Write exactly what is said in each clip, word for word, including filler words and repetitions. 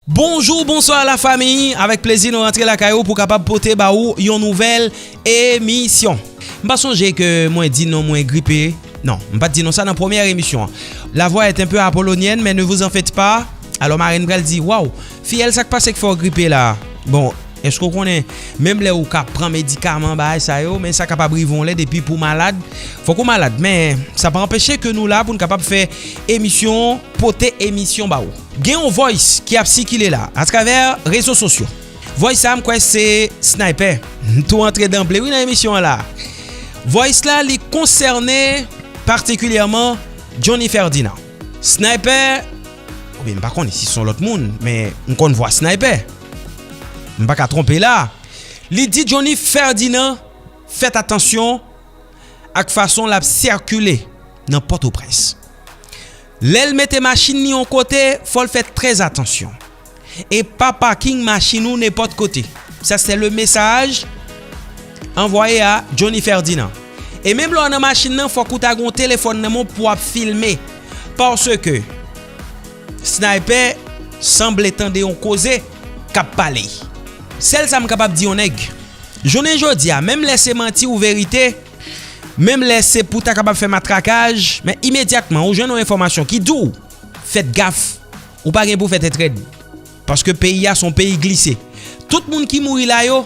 Bonjou, bonswa la fami. Avèk plezi nou rantre lakay ou pou kapab pote ba ou yon nouvèl emisyon. M pa sonje ke mwen di non mwen gripe. Non, m pa t di non sa nan premyè emisyon an. La voix est un peu apolonienne, mais ne vous en faites pas. Alò, marenn pral di, waw, fiyèl, sa k pase k fè w gripe la? Bon, èske w konnen, menm lè ou ka pran medikaman, bagay sa yo, men sa kapab rive yon lè, depi pou malad, fòk ou malad. Men sa pa anpeche ke nou la pou n kapab fè emisyon, pote emisyon ba ou. Gen yon voice ki ap sikile la atravè rezo sosyo. Voice sa, m kwè se Sniper. M tou antre danble, wi, nan emisyon an la. Voice la, li konsène patikilyèman Johnny Ferdinand. Sniper, oubyen m pa konnen si se yon lòt moun, men m konn vwa Sniper. M pa ka twonpe la. Li di Johnny Ferdinand, fèt atansyon ak fason l ap sikile nan Pòtoprens. Lè l mete machin li yon kote, fò l fè trè atansyon. E pa paking machin ou nenpòt kote. Sa se le mesaj anvwaye a Johnny Ferdinand. E menm lè w nan machin nan, fòk ou ta gen yon telefòn nan men w pou w ap filme. Paske Sniper sanble tande yon koze k ap pale. Sèl sa m kapab di yon nèg. Jounen jodi a, menm lè se manti ou verite, menm lè se pou ta kapab fè matrakaj, men imedyatman ou jwenn yon enfòmasyon ki di w, fèt gaf, ou pa gen pou fè tèt rèd. Paske peyi a se yon peyi glise. Tout moun ki mouri la yo,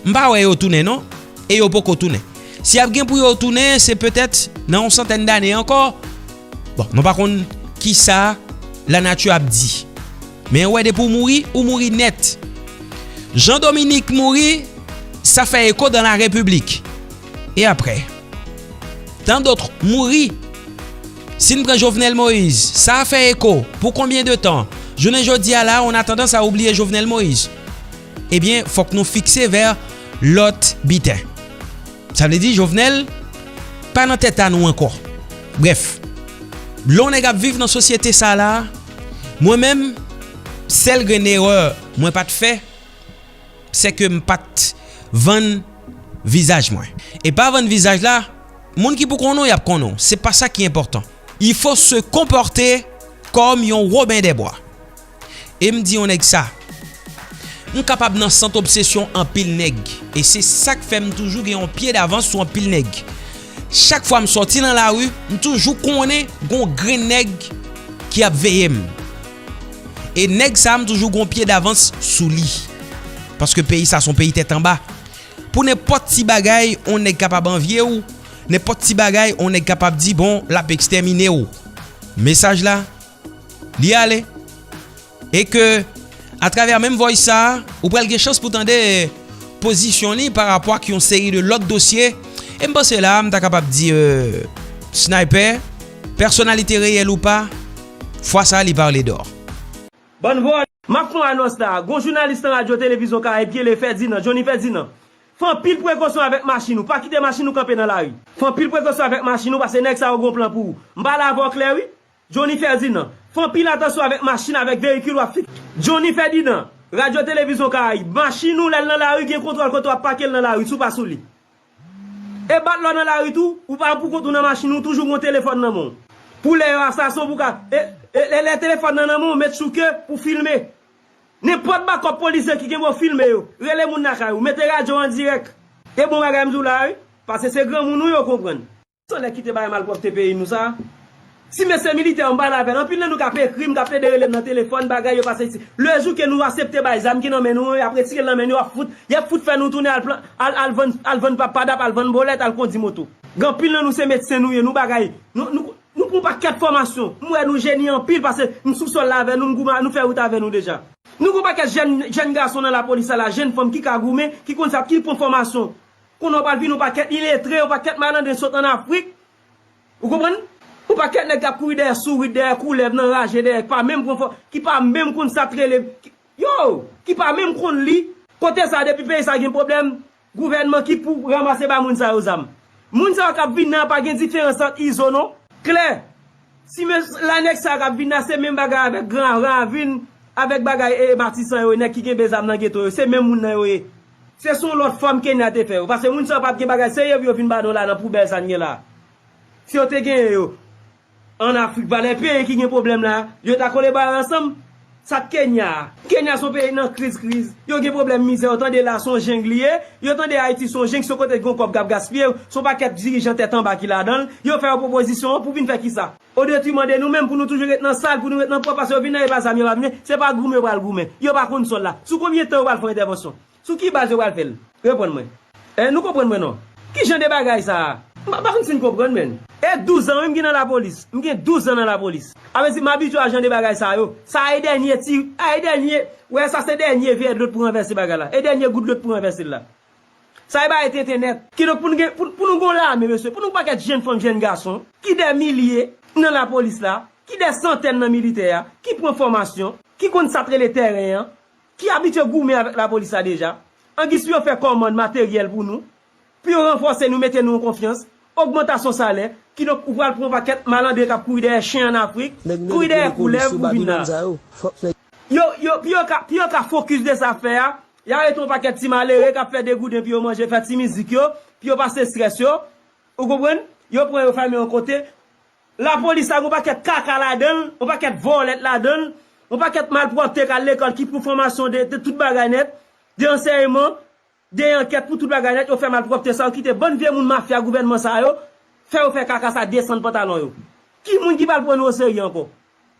m pa wè yo tounen non, e yo poko tounen. Si y ap gen pou yo tounen, se petèt nan yon santèn dane ankò. Bon, nou pa konn kisa lanati ap di. Men ou wè, depi w mouri, ou mouri nèt. Jean Dominique mouri, sa fè eko dans la République. E apre? Tant d'autres mouri. Si n pran Jovenel Moïse, sa fè eko. Pou konbyen de tan? Jounen jodi a la, on a tandans à oublier Jovenel Moïse. Ebyen, fòk nou fikse vè lòt biten. Sa vle di, Jovenel pa nan tèt a nou ankò. Brèf, lè yon nèg ap viv nan sosyete sa la, mwen menm, sèl grenn erè mwen pa t fè, se ke m pa t vann vizaj mwen. E pa vann vizaj la, moun ki pou konnen w, y ap konnen w. Se pa sa ki enpòtan. Il faut se comporter comme yon Robin des Bois. E m di yon nèg sa, m kapab nan sant obsesyon anpil nèg. E se sa k fè m toujou gen yon pye davans sou anpil nèg. Chak fwa m sòti nan lari, m toujou konnen gon grenn nèg ki ap veye m. E nèg sa, m toujou gon pye davans sou li. Paske peyi sa se yon peyi tèt anba. Pou nenpòt ti bagay, yon nèg kapab anvye w. Nenpòt ti bagay, yon nèg kapab di, bon, l ap ekstèmine w. Mesaj la, li ale. E ke, atravè menm voice sa, ou pral gen chans pou tande pozisyon li pa rapò ak yon seri de lòt dosye. E m panse la, m ta kapab di, euh, Sniper, pèsonalite reyèl ou pa, fwa sa, li pale dò. Bann vòlè. M ap fè yon anons la. Gon jounalis nan Radyo Televizyon Karayib ki rele Ferdinand, Johnny Ferdinand. Fè anpil prekosyon avèk machin ou. Pa kite machin ou kanpe nan lari. Fè anpil prekosyon avèk machin ou, paske nèg sa yo gon plan pou ou. M pale avè w klè, wi. Johnny Ferdinand, fè anpil atansyon avèk machin, avèk veyikil w ap fik. Johnny Ferdinand, Radyo Televizyon Karayib, machin ou lè l nan lari gen kontwòl kote w ap pake l nan lari, si w pa sou li. E bat lè w nan lari tou, ou pa pou kont ou nan machin ou, toujou gon telefòn nan men w. Pou lè yo asasen w pou ka, e, e, lè, lè telefòn nan nan men w, met chouke pou filme. Nenpòt bakòp polisye ki gen pou yo filme yo, rele moun lakay ou, mete radyo an dirèk. E bon bagay m di w la, wi, paske se granmoun ou yo konprann. San lè kite bagay malpwòpte peyi nou sa. Ti mesye militè yo, m pale avè l. Anpil nan nou k ap ekri m, k ap plede rele m nan telefòn, bagay yo pase isi. Le jou ke nou aksepte bay zam ki nan men nou an, y ap retire l nan men nou, y ap fout, y ap fout fè nou tounen al plan, al, al vann, al vann papadap, al vann bolèt, al kondi moto. Gen anpil nan nou se medsen nou ye, nou bagay, nou, nou, nou pran yon pakèt fòmasyon. M wè nou jeni anpil, paske m sou sòl la avè nou, m goumen, nou fè wout avè nou deja. Nou gon pakèt jèn, jèn gason nan lapolis la, la, jèn fanm ki ka goumen, ki konn sa, ki pran fòmasyon. Kounye a w pral vin yon pakèt iletre, yon pakèt malandren sot ann Afrik. Ou konprann? Yon pakèt nèg k ap kouri dèyè sourit, dèyè koulèv, nan raje, dèyè, ki pa menm pran fò, ki pa menm konn sa t rele, ki, yo, ki pa menm konn li. Kote sa, depi peyi sa gen pwoblèm, gouvènman ki pou ranmase ba moun sa yo zam. Moun sa yo k ap vin nan pa gen diferans ant Izo non. Klè. Si men, la nèg sa k ap vin la, se menm bagay avèk Gran Ravin, avèk bagay e, e Matisan yo, nèg ki kenbe zam nan geto yo, se menm moun nan yo ye. Se sou yon lòt fòm Kenya te fè yo. Paske moun sa yo p ap gen bagay serye pou yo vin ba nou la nan poubèl sa n gen la. Si yo te genyen yo, ann Afrik, valè peyi ki gen pwoblèm la, yo ta kole ba yo ansanm. Sa k Kenya a? Kenya se yon peyi nan kriz, kriz. Yo gen pwoblèm mizè, yo tande la se yon jeng li ye. Yo tande Ayiti se yon jeng, se yon kote ki gen kòb k ap gaspiye. Se yon pakèt dirijan tèt anba ki ladan l. Yo fè yo pwopozisyon an pou vin fè kisa? O detriman de nou menm, pou nou toujou ret nan sal, pou nou ret nan pwòp, paske yo vin nan, e pa zam yo pa vin, se pa goumen yo pral goumen. Yo pa konn sòl la. Sou konbyen tan yo pral fè entèvansyon? Sou ki baz yo pral fè l? Reponn mwen. Eh, nou konprann mwen non. Ki jan de bagay sa a? M pa, pa konn si n konprann, menn. E douz an, wi, m gen nan lapolis. M gen douz an nan lapolis. A vle di, m abitye a jan de bagay sa yo. Sa a e dènye ti, a e dènye, wè, sa se dènye vè dlo pou ranvèse bagay la. E dènye gout dlo pou ranvèse l la. Sa e bagay tenten nèt. Kidonk, pou nou gen, pou, pou nou gen yon lame, mesye, pou nou pakèt jenn fanm, jenn gason, ki dè milye nan lapolis la, ki dè santèn nan militè a, ki pran fòmasyon, ki konn sa t rele tèren an, ki abitye goumen avèk lapolis la deja, angiz pou yo fè kòmann materyèl pou nou, pou yo ranfòse nou, mete nou an konfyans, ogmantasyon salè, kidonk ou pral pran yon pakèt malandren k ap kouri dèyè chen ann Afrik, kouri dèyè koulèv pou vin la. Yo, yo, pou yo ka, pou yo ka fokis de sa fè a, y a rete yon pakèt ti malere k ap fè degouden pou yo manje, fè ti mizik yo, pou yo pase estrès yo, ou konprann? Yo pran yo fèmen yon kote, lapolis la gen yon pakèt kaka ladan l, yon pakèt vòlèt ladan l, yon pakèt malpwòpte k al lekòl ki pran fòmasyon de, de tout bagay nèt, de ansèyman, de ankèt pou tout bagay nèt, yo fè malpwòpte sa, yo kite bann vye moun mafya gouvènman sa yo, fè yo fè kaka sa desann pantalon yo. Ki moun ki pral pran nou oserye ankò?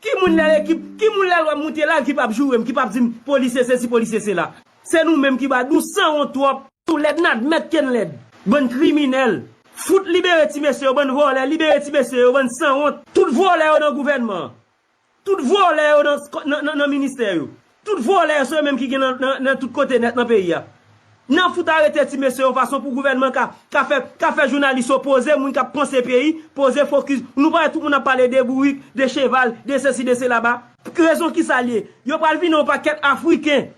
Ki moun lè lekip, ki moun lè lwa moute la ki p ap joure m, ki p ap di m polisye sesi, polisye sela? Se nou menm ki ba nou sanwont twòp. Nou lèd, n admèt ke n lèd. Bann kriminèl. Fout libere ti mesye yo, bann vòlè, libere ti mesye yo, bann sanwont. Tout vòlè yo nan gouvènman an. Tout vòlè yo nan, nan, nan, nan ministè yo. Tout vòlè yo se yo menm ki gen nan, nan, nan tout kote nèt nan peyi a. N a fout arete ti mesye yo fason pou gouvènman ka, ka fè, ka fè jounalis yo poze, moun k ap panse peyi, poze fokis. Nou pa wè tout moun ap pale de bourik, de cheval, de sesi, de sela ba. Rezon kisa l ye? Yo pral vin yon pakèt Afriken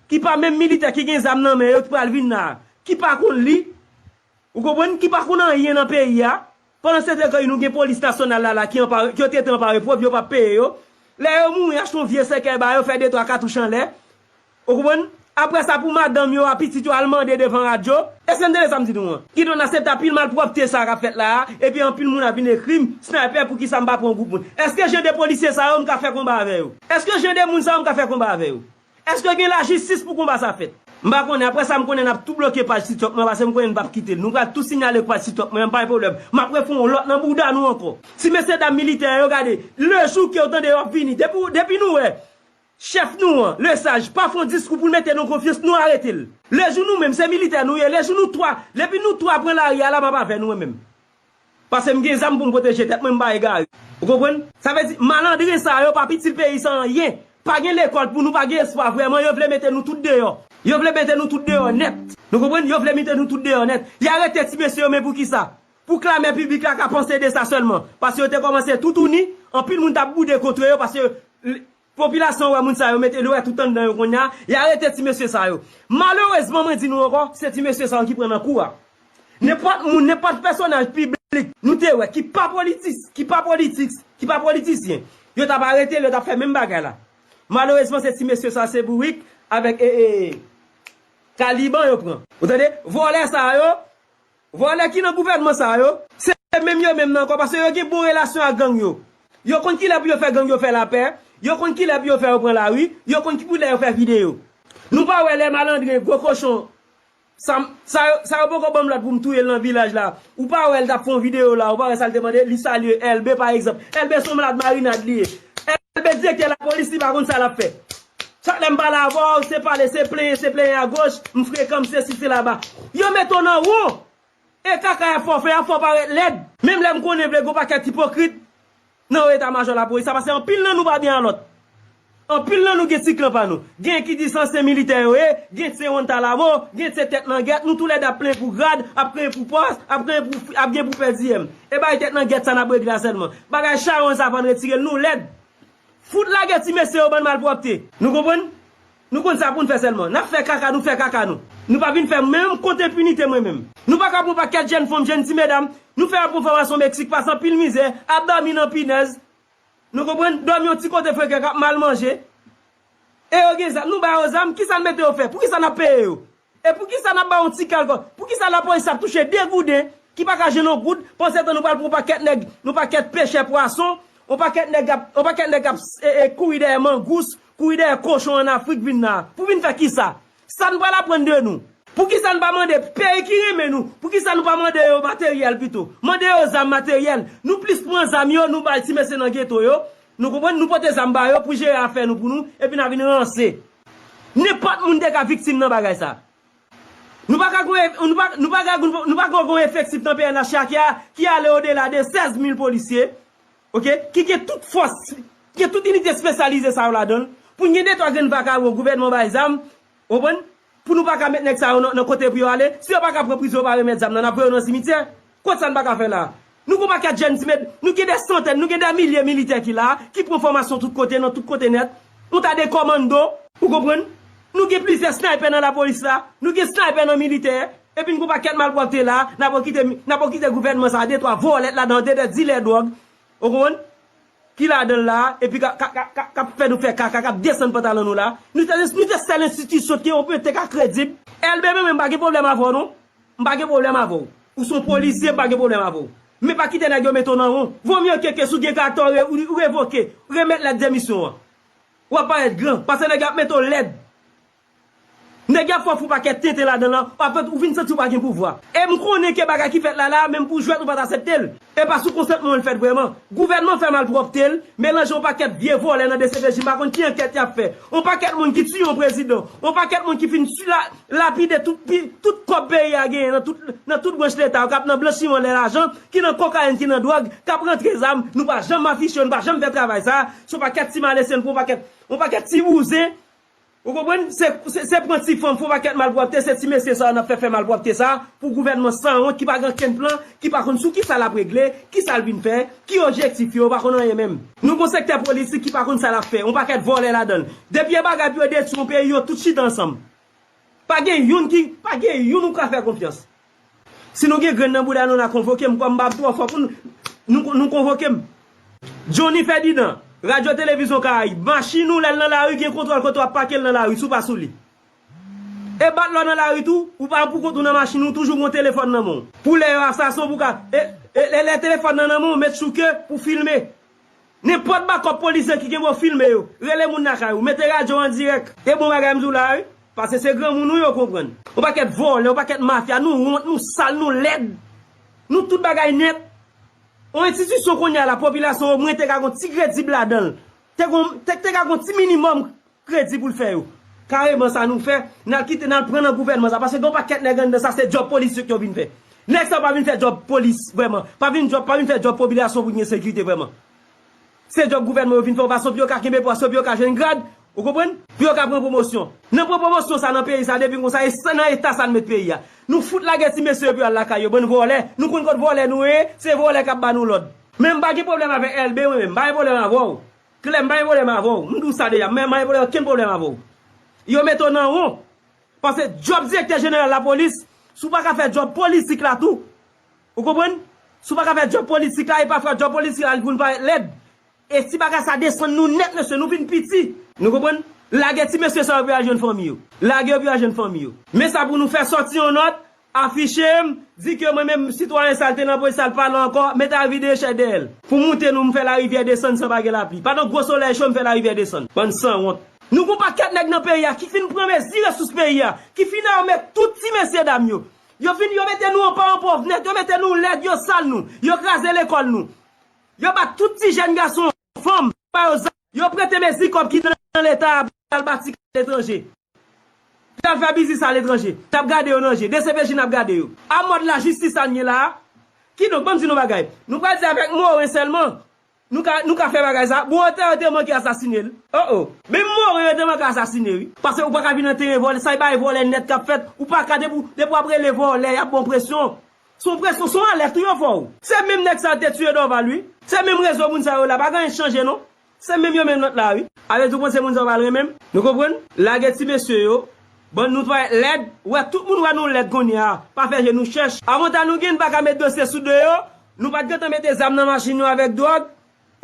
ki pa menm militè ki gen zam nan men yo ki pral vin la, ki pa konn li, ou konprann, ki pa konn anyen nan peyi a. Pandan se tan ke nou gen polis nasyonal la, la ki anpare, ki yo trete anpare pwòp, yo p ap peye yo. Lè yo mouri, achte yon vye sèkèy ba yo, fè de twa katouch anlè. Ou konprann? Apre sa, pou madanm yo a pitit yo al mande devan radyo. Èske n tande sa m di nou an? Kidonk n aksepte anpil malpwòpte sa k ap fèt la a, epi anpil moun ap vin ekri m, Sniper, poukisa m pa pran gwoup moun? Èske jan de polisye sa yo m ka fè konba avè yo? Èske jan de moun sa yo m ka fè konba avè yo? Èske gen lajistis pou konba sa fèt? M pa konnen, apre sa m konnen n ap tou bloke paj TikTok mwen, paske m konnen n p ap kite l. Nou pral tou sinyale paj TikTok mwen, m pa gen pwoblèm. M ap refè yon lòt nan bouda nou ankò. Ti mesye dam militè yo, gade, lejou ke yo tande yo ap vini, depi, depi nou wè chèf nou an, Lesaj, pa fè yon diskou pou l mete nou konfyans, nou arete l. Lejou nou menm, se militè nou ye, lejou nou twa, depi nou twa pran lari a la, m ap avè nou, mwen menm. Paske m gen zam pou m pwoteje tèt mwen, m pa egare. Ou konprann? Sa vle di, malandren sa yo p ap itil peyi sa anyen. Pa gen lekòl pou nou, pa gen espwa vrèman, yo vle mete nou tout deyò. Yo vle mete nou tout deyò nèt. Nou konprann? Yo vle mete nou tout deyò nèt. Y arete ti mesye yo, men poukisa? Pou klamè piblik la ka panse de sa sèlman. Paske yo te kòmanse toutouni, anpil moun t ap boude kont yo, paske l-, popilasyon wè moun sa yo mete lwè tout anndan yo kounye a, y arete ti mesye sa yo. Malerezman, mwen di nou ankò, se ti mesye sa yo ki pran nan kou a. Nenpòt moun, nenpòt pèsonaj piblik nou te wè ki pa politis, ki pa politis, ki pa politisyen, yo t ap arete l, yo t ap fè menm bagay la. Malerezman, se ti mesye sa, se bourik avèk, e, e, kaliban yo pran. Ou tande? Vòlè sa yo, vòlè ki nan gouvènman sa yo, se menm yo menm nan ankò, paske yo gen bon relasyon ak gang yo. Yo konn kilè pou yo fè gang yo fè lapè, yo konn kilè pou yo fè yo pran lari, yo konn ki pou lè yo fè videyo. Nou pa wè lè malandren, gwo kochon, sa, sa yo, sa yo poko ban m lòd pou m touye l nan vilaj la. Ou pa wè l t ap fè yon videyo la, ou pa wè sa l te mande, li salye Elbe pa egzanp. Elbe se yon malad marinad li ye. Elbe direktè lapolis, li pa konn sa l ap fè. Chak lè m pale avè w, se pale, se plenyen, se plenyen agoch, m frekan, m sesi, se laba. Yo mete w nan won. E kaka y ap fè w fè, y ap fè w parèt lèd. Menm lè m konnen vle gen yon pakèt ipokrit nan eta majò lapolis la, paske anpil nan nou pa byen a lòt. Anpil nan nou gen ti klan pa nou. Gen ki di se ansyen militè yo ye, gen se Juan Talamo, gen se tèt nan gèt, nou toulède ap plenyen pou grad, ap plenyen pou pòs, ap plenyen pou, ap gen pou pèdi M. E bay tèt nan gèt sa n ap regle a sèlman. Bagay chawony sa fò n retire l, nou lèd. Fout lage ti mesye yo, bann malpwòpte. Nou konprann? Nou konn sa pou n fè sèlman. N ap fè kaka, nou fè kaka nou. Nou pa vin fè menm kont enpinite mwen menm. Nou pa ka pran pakèt jèn fanm, jèn ti medam, nou fè yo pran fòmasyon Meksik, pase anpil mizè, ap dòmi nan pinèz. Nou konprann? Dòmi yon ti kote frekan k ap mal manje. E yo gen zam, nou ba yo zam, kisa n mete yo fè? Poukisa n ap peye yo? E poukisa n ap ba yo yon ti kalkòl? Poukisa lapolis ap touche de gouden ki pa ka jwenn yon goud, pandan se tan nou pral pran yon pakèt nèg, yon pakèt pechè pwason, yon pakèt nèg ap, yon pakèt nèg ap, e, e, kouri dèyè mangous, kouri dèyè kochon ann Afrik vin la. Pou vin fè kisa? Sa n pral aprann de nou? Poukisa n pa mande peyi ki renmen nou? Poukisa nou pa mande yo materyèl pito? Mande yo zam, materyèl. Nou plis pran zam yo, nou bay ti mesye nan geto yo. Nou konprann? Nou pote zam ba yo pou jere afè nou pou nou, epi n a vin ranse. Nenpòt moun te ka viktim nan bagay sa. Nou pa ka gon, nou pa, nou pa ka, nou pa ka gon efektif nan P N H la ki a, ki ale odela de sèz mil polisye, oke, ki gen tout fòs, ki gen tout inite espesyalize sa yo ladan l. Pou n gen de twa grenn vakabon, gouvènman bay zam, w konprann? Pou nou pa ka met nèg sa yo nan, nan kote pou yo ale, si yo pa ka pran prizon, yo pa remèt zam nan, n ap voye yo nan simityè. Kot sa n pa ka fè la? Nou gon pakèt jèn ti med, nou gen dè santèn, nou gen dè milye militè ki la, ki pran fòmasyon tout kote, nan tout kote nèt. Nou ta de kòmando, ou konprann? Nou gen plizyè snaypè nan lapolis la, nou gen snaypè nan militè, epi n gon pakèt malpwòpte la, n ap okite, n ap okite gouvènman sa, de twa vòlè t ladan, de, de dilè dwòg, ou konprann? Ki ladan l la, epi k ap, k ap, k ap, k ap fè nou fè kaka, k ap desann pantalon nou la. Nou te, nou te sèl enstitisyon ki yo te ka kredib. Elbe, mwen menm, m pa gen pwoblèm avè w, non. M pa gen pwoblèm avè w. Ou se yon polisye, m pa gen pwoblèm avè w. Men pa kite nèg yo mete w nan won. Vo mye ke, ke si w gen karaktè, w re-, ou, ou revoke, ou remèt lèt demisyon an. W ap parèt gran, paske nèg yo ap mete w lèd. Nèg y ap fè w fè yon pakèt tenten ladan l lan, w ap fè ou vin santi w pa gen pouvwa. E m konnen ke bagay ki fèt la la, menm pou jwèt ou pa t aksepte l. E pa sou konsantman w l fèt vrèman. Gouvènman fè malpwòpte l, melanje yon pakèt vye vòlè nan D C P J, m pa konn ki ankèt y ap fè. Yon pakèt moun ki tiye yon prezidan, yon pakèt moun ki fin ti la, lapide tout, pi, tout kòb peyi a genyen nan tout, nan tout branch Leta yo, k ap nan blanchiman de lajan, ki nan kokayin, ki nan dwòg, k ap rantre zam, nou pa janm afiche yo, nou pa janm fè travay sa, se yon pakèt ti malesye, nou pran yon pakèt, yon pakèt ti bouzen, Ou konprann? Se, se, se pran ti fanm, fè yon pakèt malpwòpte, se ti mesye sa yo n ap fè fè malpwòpte sa, pou gouvènman sanwont ki pa gen okenn plan, ki pa konn sou kisa l ap regle, kisa l vin fè, ki objektif yo, yo pa konn anyen menm. Nou gon sektè politik ki pa konn sa l ap fè, yon pakèt vòlè ladan l. Depi e bagay pou yo detwi yon peyi, yo tout chita ansanm. Pa gen youn ki, pa gen youn ou ka fè konfyans. Si nou gen grenn nan bouda nou, n a konvoke m, kòm m pa twò fò pou nou, nou, nou konvoke m. Johnny Ferdinand, Radyo Televizyon Karayib, machin ou lè l nan lari, gen kontwòl kote w ap pake l nan lari, si w pa sou li. E bat lè w nan lari tou, ou pa pou kont ou nan machin ou, toujou gon telefòn nan men w. Pou lè yo asasen w pou ka, e, e, lè, lè telefòn nan nan men w, met chouke pou filme. Nenpòt bakòp polisye ki gen pou yo filme yo, rele moun lakay ou, mete radyo an dirèk. E bon bagay m di w la wi, paske se granmoun ou yo konprann. Yon pakèt vòlè, yon pakèt mafya, nou wont, nou sal, nou lèd. Nou tout bagay nèt. Yon enstitisyon kounye a la, popilasyon omwen te ka gon ti kredib ladan l. Te gon, te, te ka gon ti minimòm kredi pou l fè yo. Kareman sa nou fè, n al kite, n al pran nan gouvènman sa, paske gen yon pakèt nèg anndan sa, se djòb polis yo k yo vin fè. Nèg sa yo pa vin fè djòb polis vrèman, pa vin djòb, pa vin fè djòb popilasyon pou gen sekirite vrèman. Se djòb gouvènman yo vin fè, ou pa sonpye yo ka kenbe pòs yo pou yo ka jwenn grad, ou konprann? Pou yo ka pran pwomosyon. Nan pran pwomosyon sa nan peyi sa, depi konsa, e sa nan eta sa n met peyi a. Nou fout lage ti mesye yo pou y al lakay yo, bann vòlè. Nou konn kot vòlè nou ye, se vòlè k ap ba nou lòd. Men m pa gen pwoblèm avèk Elbe, mwen menm, m pa gen pwoblèm avè w. Klè, m pa gen pwoblèm avè w. M di w sa deja, m pa gen pwoblèm, okenn pwoblèm avè w. Yo mete w nan won. Paske djòb direktè jeneral lapolis, si w pa ka fè djòb politik la tou, ou konprann? Si w pa ka fè djòb politik la, e pafwa djòb politik la, li pou n parèt lèd. E si bagay sa desann nou nèt, mesye, nou vin piti. Nou konprann? Lage ti mesye sa yo pou y al jwenn fanmi yo. Lage yo pou y al jwenn fanmi yo. Men sa pou nou fè, sòti yon nòt, afiche m, di ke mwen menm sitwayen sa l te nan polis sa l pa la ankò, mete al vide echèl dèyè l. Pou moute nou, m fè larivyè desann san pa gen lapli. Pandan gwo solèy cho, m fè larivyè desann. Bann sanwont. Nou gon pakèt nèg nan peyi a ki fin pran mezi resous peyi a, ki fin ame tout ti mesye dam yo. Yo fin, yo mete nou anpa an pòv nèt, yo mete nou lèd, yo sal nou, yo kraze lekòl nou. Yo bat tout ti jèn gason, fanm, ba yo zam, yo prete mezi kòb ki nan leta a pou y al bati kay aletranje. Pou y al fè biznis aletranje. N ap gade yo nan je. D C P J n ap gade yo. A mòd lajistis sa n ye la a. Kidonk, ban m di nou bagay. Nou pral di avèk Moren sèlman. Nou ka, nou ka fè bagay sa. Bon, yo te, yo te manke asasine l. Oh, oh. Menm Moren yo te manke asasine, wi. Paske ou pa ka vin nan teren vòlè. Sa e bagay vòlè nèt k ap fèt. Ou pa ka depi, depi w ap rele vòlè, y ap ba w presyon. Se yon presyon, se yon alèt tou yo fè w. Se menm nèg sa yo te tiye Dorval, wi. Se menm rezo moun sa yo la. Pa gen anyen k chanje, non. Se menm yo menm nan la, wi. A vle di w panse moun sa yo pral renmen m? Nou konprann? Lage ti mesye yo. Bann nou twalèt lèd. Wè, tout moun wè nou lèd kounye a. Pa fè je nou chèch. Avantay nou gen, n pa ka met dosye sou do yo. Nou pa t gentan mete zam nan machin yo avèk dwòg.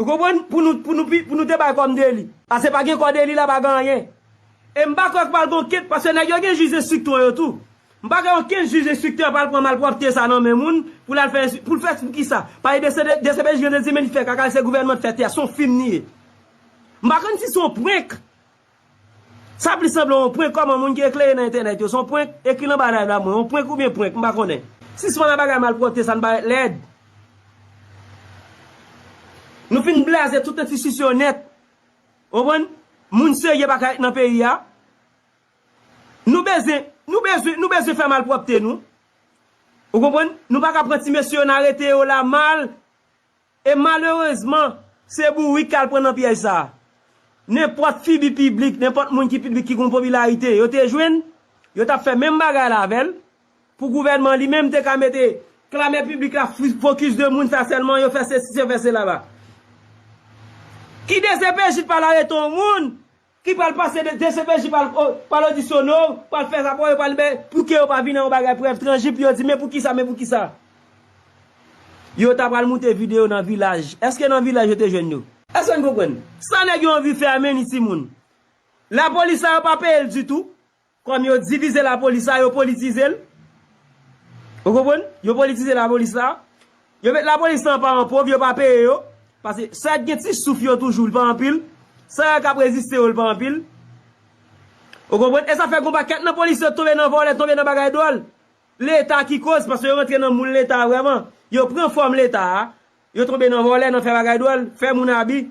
Ou konprann? Pou nou, pou nou, pi- pou nou te bay kòm deli. Paske pa gen kò deli la, pa gen anyen. E m pa kwè k pral gen okenn, paske nèg yo gen jij enstriktè yo tou. M pa kwè okenn jij enstriktè pral pran malpwòpte sa nan men moun pou l al fè enstri- pou l fè pou kisa? Paske D C P J gen de di men li fè kaka, se gouvènman t fè tè, se yon fim li ye. M pa konn si se yon prank. Sa plis sanble yon prank, kòman moun ki eklere nan entènèt yo, se yon prank, ekri nan ba live la pou mwen, yon prank oubyen prank, m pa konnen. Sispann ak bagay malpwòpte sa, n parèt lèd. Nou fin blaze tout enstitisyon nèt. Ou konprann? Moun serye pa ka ret nan peyi a. Nou bezwen, nou bezwen, nou bezwen fè malpwòpte nou. Ou konprann? Nou pa ka pran ti mesye yo, n arete yo la mal. E malerezman, se bourik k al pran nan pyèj sa a. Nenpòt figi piblik, nenpòt moun ki piblik ki gen popilarite, yo te jwenn, yo t ap fè menm bagay la avè l. Pou gouvènman li menm te ka mete klamè piblik la fokis de moun sa sèlman, yo fè sesi, yo fè sela la. Ki DCPJ t pral arete yon moun ki pral pase de, DCPJ pral, o, pral odisyone w, pral fè rapò, yo pral bay, pou ke yo pa vin ak yon bagay prèv tanjib, pou yo di, men poukisa, men poukisa. Yo ta pral moute videyo nan vilaj. Èske nan vilaj yo te jwenn yo? Èske n konprann? Sa nèg yo anvi fè a, men ni timoun. Lapolis sa yo pa peye l ditou. Kòm yo divize lapolis la, yo politize l. Ou konprann? Yo politize lapolis la. Yo met lapolis lan paran pòv, yo pa peye yo. Paske sa k gen ti souf yo toujou, li pa anpil. Sa yo k ap reziste yo, li pa anpil. Ou konprann? E sa fè gon pakèt nan polis yo tonbe nan vòlè, tonbe nan bagay dwòl. Leta ki koz, paske yo rantre nan moul Leta vrèman. Yo pran fòm Leta a. Yo tonbe nan vòlè, nan fè bagay dwòl, fè moun abi.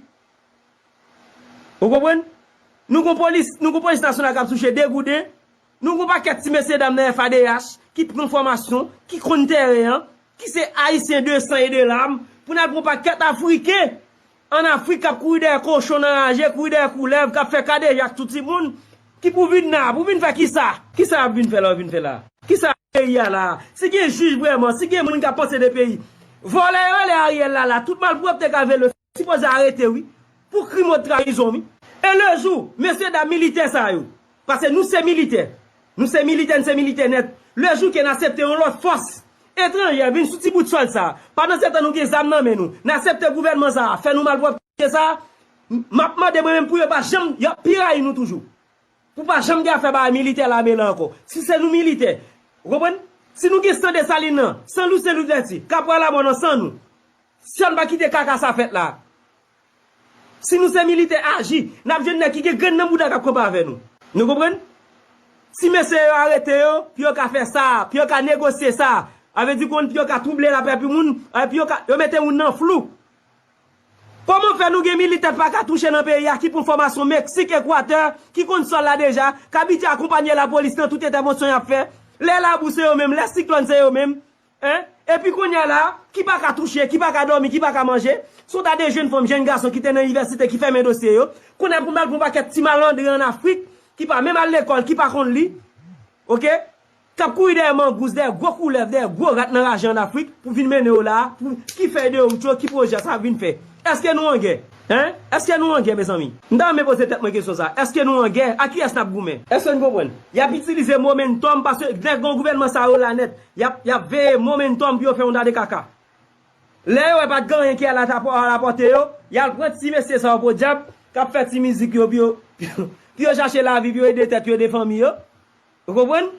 Ou konprann? Nou gon polis, nou gon polis nasyonal k ap touche de gouden. Nou gon pakèt ti mesye dam nan FADH ki pran fòmasyon, ki konn tèren an, ki se ayisyen de san e de lam, pou n al pran pakèt afriken ann Afrik k ap kouri dèyè kochon nan raje, kouri dèyè koulèv, k ap fè kadejak tout timoun, ki pou vin la, pou vin fè kisa? Kisa y ap vin fè la, yo vin fè la? Kisa peyi a la? Si gen jij vrèman, si gen moun k ap panse de peyi, vòlè yo rele Ariel la la, tout malpwòpte k ap vin sipoze arete wi, pou krim ot trayizon wi. E lejou, mesye dam militè sa yo, paske nou se militè, nou se militè, n se militè nèt, lejou ke n aksepte yon lòt fòs etranjè vin sou ti bout sòl sa, pandan se tan nou gen zam nan men nou, n aksepte gouvènman sa fè nou malpwòpte sa, m ap mande mwen menm pou yo pa janm, y ap pi rayi nou toujou. Pou pa janm gen afè ba militè lame la ankò. Si se nou militè, ou konprann? Si nou gen san Desalin nan, san Louis Louverture, k ap pran lamò nan san nou, si n pa kite kaka sa fèt la. Si nou se militè aji, n ap jwenn nèg ki gen grenn nan bouda k ap kanpe avè nou. Nou konprann? Si mesye yo arete yo, pou yo ka fè sa, pou yo ka negosye sa, a vle di konn pou yo ka twouble lapè pou moun, pou yo ka, yo mete moun nan flou. Kòman fè nou gen militè pa ka touche nan peyi a ki pran fòmasyon Meksik, Ekwatè, ki konn sòl la deja, k abitye akonpanye lapolis nan tout entèvansyon y ap fè? Lè labou se yo menm, lè siklòn se yo menm. Hein? Epi kounye a la, ki pa ka touche, ki pa ka dòmi, ki pa ka manje, se yon ta de jenn fanm, jenn gason ki te nan inivèsite ki fèmen dosye yo. Kounye a pou n al pran pakèt ti malandren ann Afrik, ki pa menm al lekòl, ki pa konn li. Oke? K ap kouri dèyè mangous, dèyè gwo koulèv, dèyè gwo rat nan raje ann Afrik pou vin mennen yo la, pou ki fèy de wout yo, ki pwojè sa vin fè. Èske nou an gè? Hein? Èske nou an gè, mezanmi? M ta renmen poze tèt mwen kesyon sa. Èske nou an gè? A kiyès n ap goumen? Èske n konprann? Y ap itilize momentum paske nèg nan gouvènman sa yo la nèt. Y ap, y ap veye momentum pou yo fè yon ta de kaka. Lè yo wè pa t gen anyen ki al atapò-, alapòte yo, y al pran ti mesye sa yo podyab, k ap fè ti mizik yo pou yo, pou yo chache lavi, pou yo ede tèt yo, ede fanmi yo. Ou konprann?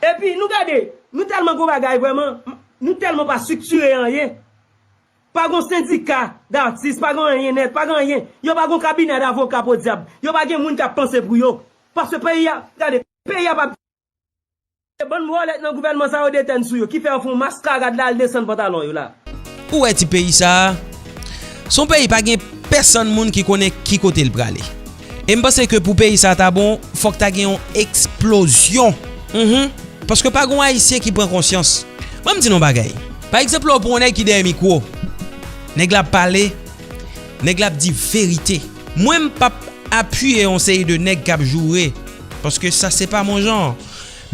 Epi, nou gade, nou tèlman gon bagay vrèman, m-, nou tèlman pa estriktire anyen. Pa gon sendika datis, pa gon anyen nèt, pa gon anyen. Yo pa gon kabinè davoka podyab. Yo pa gen moun k ap panse pou yo. Paske peyi a, gade, peyi a p ap Se bann vòlè k nan gouvènman sa yo detèn sou yo, ki fè yo fè yon maskarad la al desann pantalon yo la. Ou wè ti peyi sa a? Se yon peyi pa gen pèsonn moun ki konnen ki kote l prale. E m panse ke pou peyi sa a ta bon, fòk ta gen yon eksplozyon. Mhm. Paske pa gen yon Ayisyen ki pran konsyans. Ban m di nou yon bagay. Pa egzanp, lè w pran yon nèg ki dèyè mikwo, nèg la ap pale, nèg la ap di verite. Mwen, m p ap apiye yon seri de nèg k ap joure, paske sa se pa mon jan.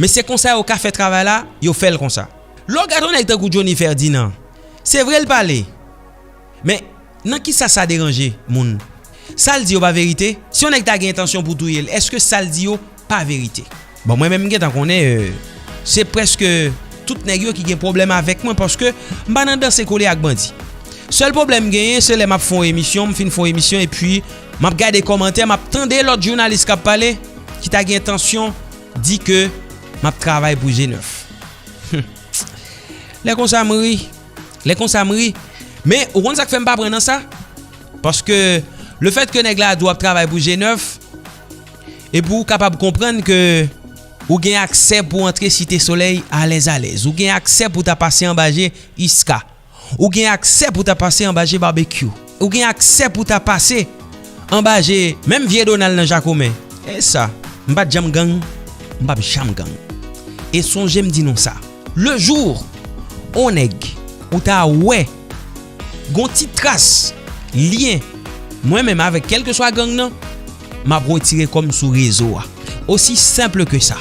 Men se konsa yo ka fè travay la, yo fè l konsa. Lè w gade yon nèg tankou Johnny Ferdinand, se vre l pale. Men, nan kisa sa deranje moun? Sa l di yo pa verite? Si yon nèg ta gen entansyon pou touye l, èske sa l di yo pa verite? Bon, mwen menm, m gentan konnen, euh, se prèske tout nèg yo ki gen pwoblèm avèk mwen, paske m pa nan danse kole ak bandi. Sèl pwoblèm m genyen, se lè m ap fè yon emisyon, m fin fè yon emisyon, epi m ap gade kòmantè, m ap tande lòt jounalis k ap pale, ki ta gen entansyon di ke m ap travay pou G nèf. Lè konsa, m ri. Lè konsa, m ri. Men, ou konn sa k fè m pa pran nan sa? Paske, lefètke nèg la di w ap travay pou G nèf, Epi w kapab konprann ke ou gen aksè pou antre Site Solèy alèz alèz. Ou gen aksè pou ta pase anba je Iska. Ou gen aksè pou ta pase anba je Babekyou. Ou gen aksè pou ta pase anba je menm vye Donald nan Jakomen. E sa, m pa t janm gang, m p ap janm gang. E sonje m di nou sa. Le jour, on nèg, ou ta wè gon ti tras lyen mwen menm avèk kèlkeswa gang nan, m ap retire kò m sou rezo a. Osi senp ke sa.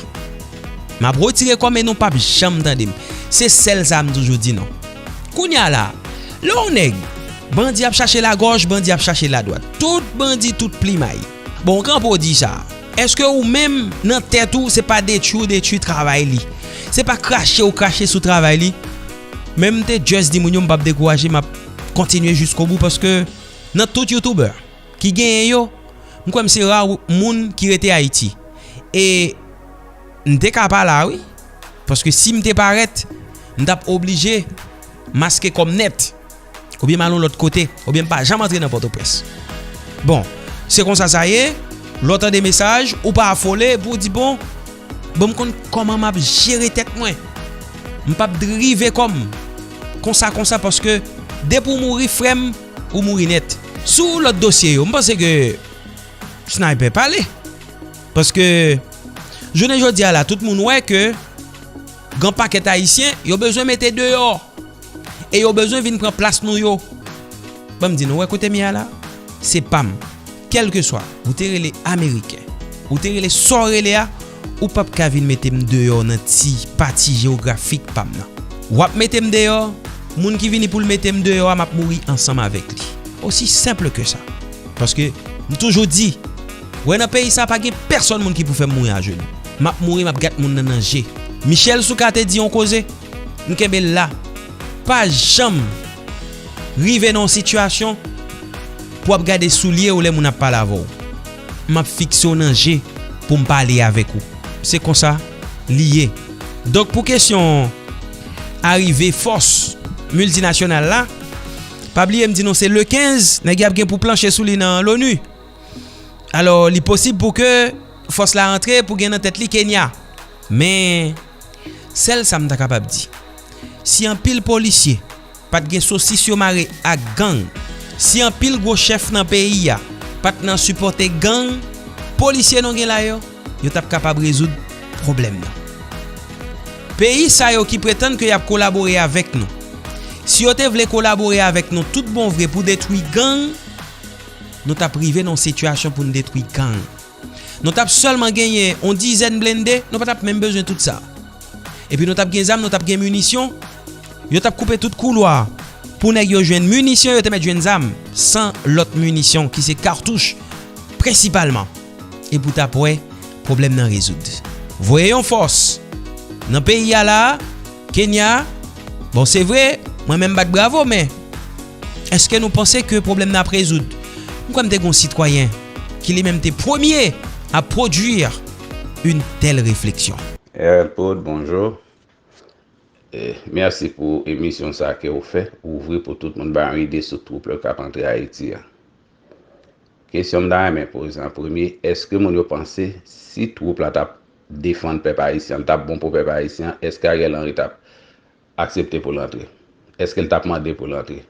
M ap retire kò m e nou p ap janm tande m. Se sèl sa m toujou di nou. Kounye a la, lè yon nèg, bandi ap chache lagòj, bandi ap chache ladwat. Tout bandi, tout plimay. Bon, kanpe w di sa. Èske ou menm, nan tèt ou, se pa detwi ou detwi travay li? Se pa krache ou krache sou travay li? Men m te just di moun yo m p ap dekouraje, m ap kontinye jiskobou paske nan tout youtubè ki genyen yo, m kwè m se ra moun ki rete Ayiti. E m te ka pa la wi, paske si m te parèt, m t ap oblije maske kò m nèt. Oubyen m al yon lòt kote, oubyen m pa janm antre nan Pòtoprens. Bon, se konsa sa ye, lè w tande mesaj, ou pa afole, epi w di, bon, bon, m konn kòman m ap jere tèt mwen. M p ap drive kò m konsa, konsa, paske depi w mouri, frè m, ou mouri nèt. Sou lòt dosye yo, m panse ke Sniper pale. Paske, jounen jodi a la, tout moun wè ke gen pakèt Ayisyen, yo bezwen mete deyò. E yo bezwen vin pran plas nou yo. Ban m di nou, wè kote m ye a la? Se pa m. Kèlkeswa, ou te rele Ameriken, ou te rele sa w rele a, ou p ap ka vin mete m deyò nan ti pati jewografik pa m nan. W ap mete m deyò, moun ki vini pou l mete m deyò a, m ap mouri ansanm avèk li. Osi senp ke sa. Paske, m toujou di, wè nan peyi sa pa gen pèsonn moun ki pou fè m mouri ajenou. M ap mouri, m ap gad moun nan nan je. Michel Souka te di yon koze, m kenbe l la. Pa janm rive nan yon sitiyasyon pou w ap gade soulye w lè moun ap pale avè w. M ap fikse w nan je pou m pale avèk ou. Se konsa li ye. Donk, pou kesyon arive fòs miltinasyonal la, pa bliye m di nou se le kenz, nèg y ap gen pou planche sou li nan Loni. Alò, li posib pou ke fòs la antre pou gen nan tèt li Kenya. Men, sèl sa m ta kapab di, si anpil polisye pa t gen sosis yo mare ak gang, si anpil gwo chèf nan peyi a pa t nan sipòte gang, polisye nou gen la yo, yo t ap kapab rezoud pwoblèm nan. Peyi sa yo ki pretann ke y ap kolabore avèk nou, si yo te vle kolabore avèk nou tout bon vre pou detwi gang, nou t ap rive nan yon sitiyasyon pou n detwi gang. Nou t ap sèlman genyen yon dizèn blende, nou pa t ap menm bezwen tout sa. Epi nou t ap gen zam, nou t ap gen minisyon. Yo t ap koupe tout koulwa pou nèg yo jwenn minisyon, yo te mèt jwenn zam, san lòt minisyon ki se katouch prensipalman. Epi w t ap wè pwoblèm nan rezoud. Voye yon fòs nan peyi a la, Kenya, bon, se vre, mwen menm bat bravo, men èske nou panse ke pwoblèm nan ap rezoud? M kwè m te gen yon sitwayen ki li menm te premye a produire une telle réflexion. Harold Pood, bonjou. E, mèsi pou emisyon sa ke ou fè, ou ouvri pou tout moun bay yon ide sou twoup k ap antre Ayiti a. Kesyon m ta renmen poze an premye, èske moun yo panse si twoup la t ap defann pèp ayisyen an, l t ap bon pou pèp ayisyen an, èske Ariel Henry t ap aksepte pou l antre? Èske l t ap mande pou l antre?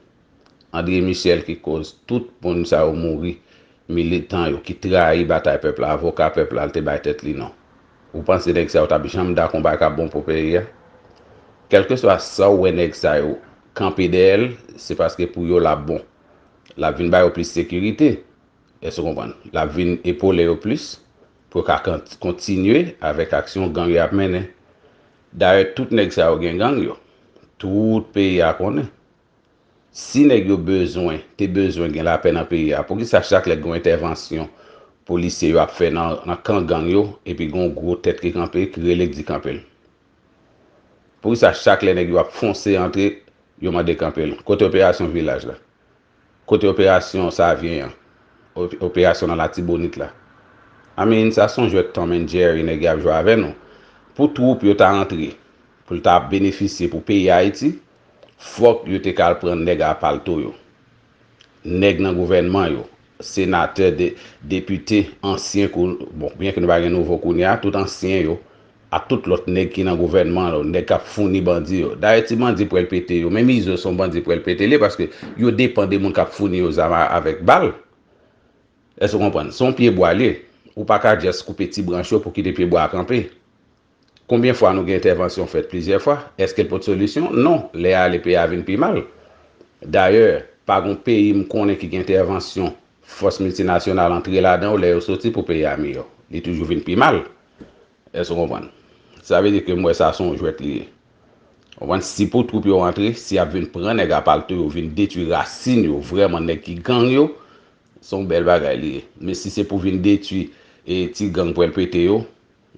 André Michel ki koz tout moun sa yo mouri, militan yo ki trayi batay pèp la, avoka pèp la, l te bay tèt li non. Ou panse nèg sa yo t ap janm dakò yon bagay k ap bon pou peyi a? Kèlkeswa sa w wè nèg sa yo kanpe dèyè l, se paske pou yo l ap bon. L ap vin ba yo plis sekirite. Èske w konprann? L ap vin epole yo plis pou yo ka kan-, kontinye avèk aksyon gang yo ap mennen. Dayè, tout nèg sa yo gen gang yo. Tout peyi a konnen. Si nèg yo bezwen, te bezwen gen lapè nan peyi a, poukisa chak lè gen yon entèvansyon polisye yo ap fè nan, nan kan gang yo, epi gen yon gwo tèt ki kanpe, ki rele k di kanpe l? Poukisa chak lè nèg yo ap fonse antre, yo mande kanpe l? Kote operasyon Vilaj la? Kote operasyon Savyen an? Op-, operasyon nan Latibonit la? I mean, sa se yon jwèt Tom and Jerry nèg yo ap jwe avè nou. Pou twoup yo ta antre, pou l ta benefisye pou peyi Ayiti, fòk yo te ka al pran nèg a palto yo, nèg nan gouvènman yo, senatè, de, depite, ansyen, kou, bon, byen ke nou pa gen nouvo kounye a, tout ansyen yo, ak tout lòt nèg ki nan gouvènman yo, nèg k ap founi bandi yo. Dayè, ti bandi pwèl pete yo, menm Izo se yon bandi pwèl pete li, paske yo depann de moun k ap founi yo zam a, avèk bal. Èske w konprann? Se yon pye bwa li ye. Ou pa ka just koupe ti branch yo pou kite pye bwa a kanpe. Konbyen fwa nou gen entèvansyon fèt plizyè fwa? Èske l pot solisyon? Non. Lè ale, peyi a vin pi mal. Dayè, pa gen peyi m konnen ki gen entèvansyon fòs miltinasyonal antre ladan yo, lè yo soti pou peyi a miyò. Li toujou vin pi mal. Èske w konprann? Sa vle di ke m wè sa se yon jwèt li ye. Konprann? Si pou twoup yo antre, si y ap vin pran nèg a palto yo, vin detwi rasin yo, vrèman nèg ki gang yo, se yon bèl bagay li ye. Men si se pou vin detwi e ti gang pwèl pete yo,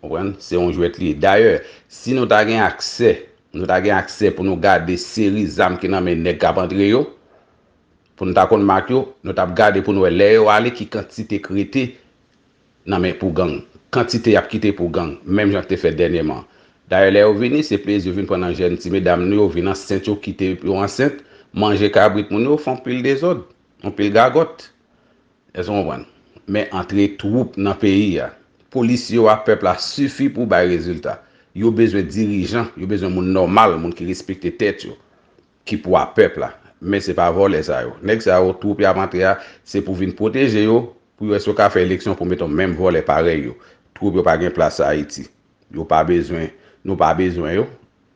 konprann? Se yon jwèt li ye. Dayè, si nou ta gen aksè, nou ta gen aksè pou nou gade seri zam ki nan men nèg k ap antre yo, pou nou ta konn mak yo, nou t ap gade pou nou wè lè yo ale ki kantite k rete nan men pou gang. Kantite y ap kite pou gang, menm jan k te fèt dènyèman. Dayè, lè yo vini, se plezi yo vin pran nan jèn ti medam nou yo, vin ansent yo, kite yo ansent, manje kabrit moun yo, fè yon pil dezòd, yon pil gagòt. Èske w konprann? Men antre twoup nan peyi a, polis yo a pèp la sifi pou bay rezilta. Yo bezwen dirijan, yo bezwen moun nòmal, moun ki respekte tèt yo, ki pou a pèp la. Men se pa vòlè sa yo. Nèg sa yo, twoup y ap antre a, se pou vin pwoteje yo, pou yo wè si yo ka fè eleksyon pou mete yon menm vòlè parèy yo. Twoup yo pa gen plas Ayiti. Yo pa bezwen, nou pa bezwen yo.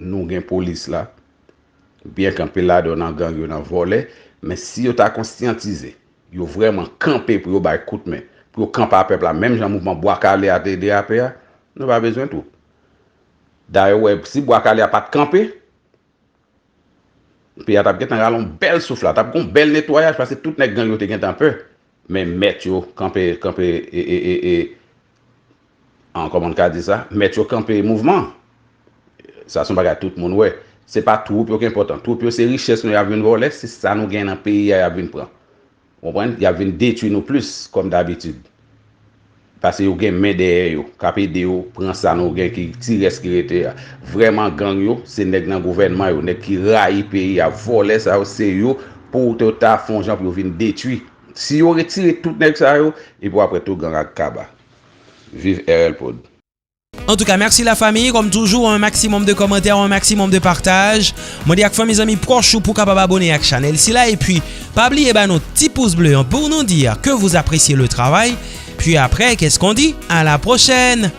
Nou gen polis la. Byen ke anpil ladan yo nan gang yo, nan vòlè, men si yo ta konsyantize, yo vrèman kanpe pou yo bay kout men, pou yo kanpe a pèp la, menm jan mouvman Bwa Kale a te drape a, nou pa bezwen twoup. Dayè, w wè, si Bwa Kale a pa t kanpe, peyi a t ap gentan rale yon bèl souf la, t ap gen yon bèl netwayaj, paske tout nèg gang yo te gentan pè. Men mèt yo kanpe, kanpe, e, e, e, e, an, kòman n ka di sa? Mèt yo kanpe mouvman. Sa se yon bagay tout moun wè. Se pa twoup yo ki enpòtan. Twoup yo se richès nou y ap vin vòlè, se sa nou gen nan peyi a y ap vin pran. Ou konprann? Y ap vin detwi nou plis, kòm dabitid. Paske yo gen men dèyè yo, k ap ede yo pran sa nou gen ki ti rès ki rete a. Vrèman gang yo, se nèg nan gouvènman yo, nèg ki rayi peyi a. Vòlè sa yo, se yo pou yo ta fè yon jan pou yo vin detwi. Si yo retire tout nèg sa yo, epi apre tou gang ap kaba. Viv R L Prod. Antouka, mèsi lafanmi. Kòm toujou, un maximum de kòmantè, un maximum de pataj. Mande ak fanmi, zanmi, pwòch ou pou kapab abone ak chanèl sila. Epi, pa bliye ba nou ti pous ble an pou nou di ke vous appréciez le travail. Puis après, qu'est-ce qu'on dit? À la prochaine!